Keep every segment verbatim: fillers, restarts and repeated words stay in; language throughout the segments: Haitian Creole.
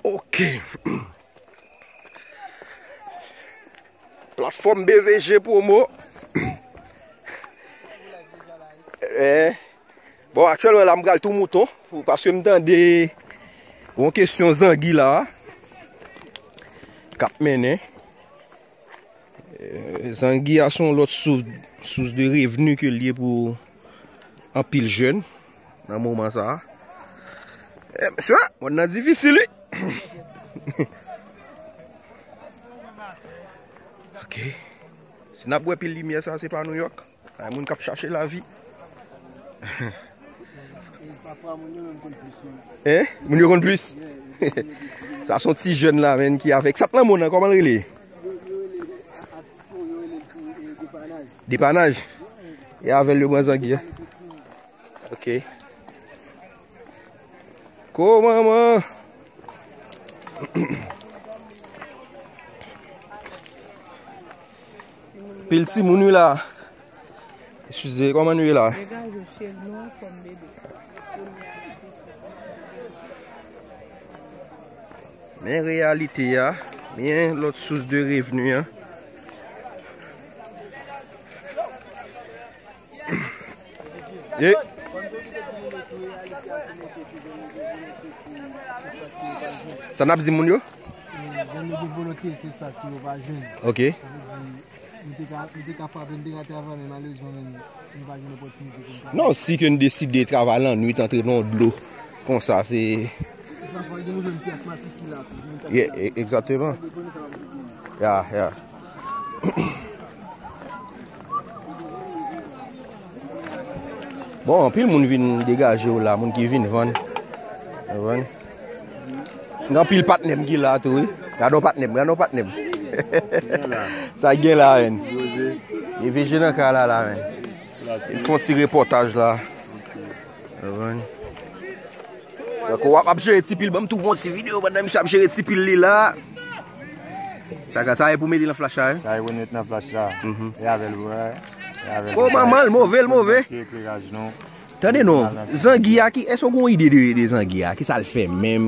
Ok. Platfòm B V G Promo. Eh. Bon, aktyèlman la, m pral tou mouton. Paske m tande yon kesyon zangi la k ap mennen. Eh, zangi a se yon lòt sous, sous de revni ke l ye pou anpil jèn nan moman sa a. Eh, mesye, mond nan difisil, wi. Ok. Si n ap wè pil limyè sa, se pa Nouyòk. Ay, moun k ap chache lavi. Hein? Moun yo konn plis. Sa se yon ti jèn la, menm, ki avèk. Sa t nan mond nan, kòman l rele? Depanaj. E avè l yo pran zangi a. Ok. Ko manman. Pil timoun wi la. Eskize, kòman nou ye la? Degaje w, cheri, nou anfòm, bebe. Men reyalite a, men lòt sous de revni an. E sa n ap di moun yo? Jan yo gen volonte, se sa, si yo pa jwenn. Ok. Sa vle di, nou te ka, nou te ka frape, nou te ka travay, men malerezman, menm, nou pa jwenn opòtinite pou nou travay. Non, si ke n deside travay lannwit, antre nan dlo, konsa, se. Pafwa, gen moun jwenn pyas matrikil la tou. Yeah, e- egzakteman. Ya, ya. Bon, anpil moun vin degaje yo la, moun ki vin vann. Ou konprann? Gen anpil patnè m ki la tou, wi. Gade yon patnè m, gade yon patnè m. Sa gen la, menn. E V G nan kay la, la, menn. Li fè yon ti repòtaj la. Ou konprann? Donk, w ap, ap jere ti pil, ban m tou yon ti videyo pandan misye ap jere ti pil li la. Sa ka, sa e pou mete nan flach la, wi. Sa e pou mete nan flach la. Mhm. E avè l, wè. E avè l. Ko manman l, move l, move. Ekleraj nou. Tande non, zangi a, ki, èske w gen yon ide de, de zangi a? Kisa l fè menm?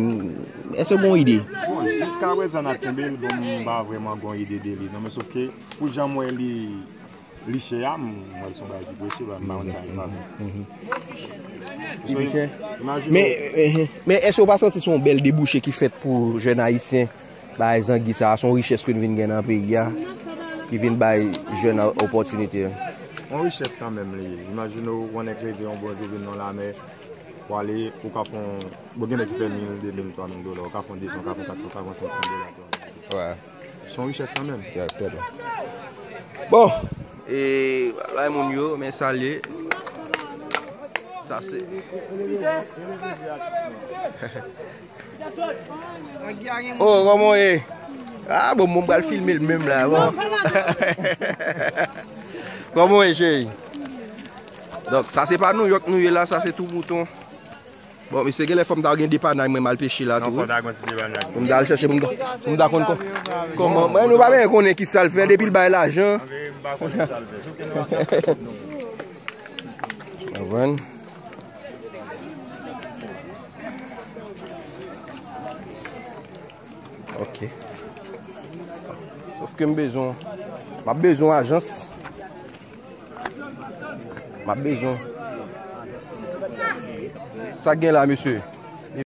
Èske w gen yon ide? Bon, jiska prezan n ap kenbe l, bon, m pa vrèman gen yon ide de li, non, men sòf ke, pou jan m wè li, li chè a, m wè l se yon bagay ki presye, m pa konn sa li pa bon. Li pi chè. Imajine. Men, eh, eh, men èske w pa santi se yon bèl debouche ki fèt pou jèn ayisyen? Bagay zangi sa a, se yon richès ke n vin gen nan peyi a, ki vin bay jèn an opòtinite. Yon richès kanmenm li ye. Imajine w, yon nèg leve yon bon jou vin nan lamè, pou ale, ou ka fè yon, bon, gen nèg ki fè mil, de mil, twa mil dola, ou ka fè yon de san, ou ka fè yon kat san, ou ka fè yon senk san dola. Wè. Se yon richès kanmenm. Ya, trè byen. Bon, e, bay moun yo, men salye. Sa se. Oh, kòman w ye? Ah, bon, mwen pral filme l menm la, bon. Kòman w ye, cheri? Donk, sa se pa Nouyòk nou ye la, sa se Tou Mouton. Bon, mesye, genlè fò m ta gen depanay mwen m al peche la tou, wi. Pou m ta al chèche, pou m ta, pou m ta konn kò-, kòman. Mwen, nou pa menm konnen kisa l fè, depi l bay lajan. Konprann? Ok. Sòf ke m bezwen, m ap bezwen ajans. M ap bezwen. Sa k gen la, mesye?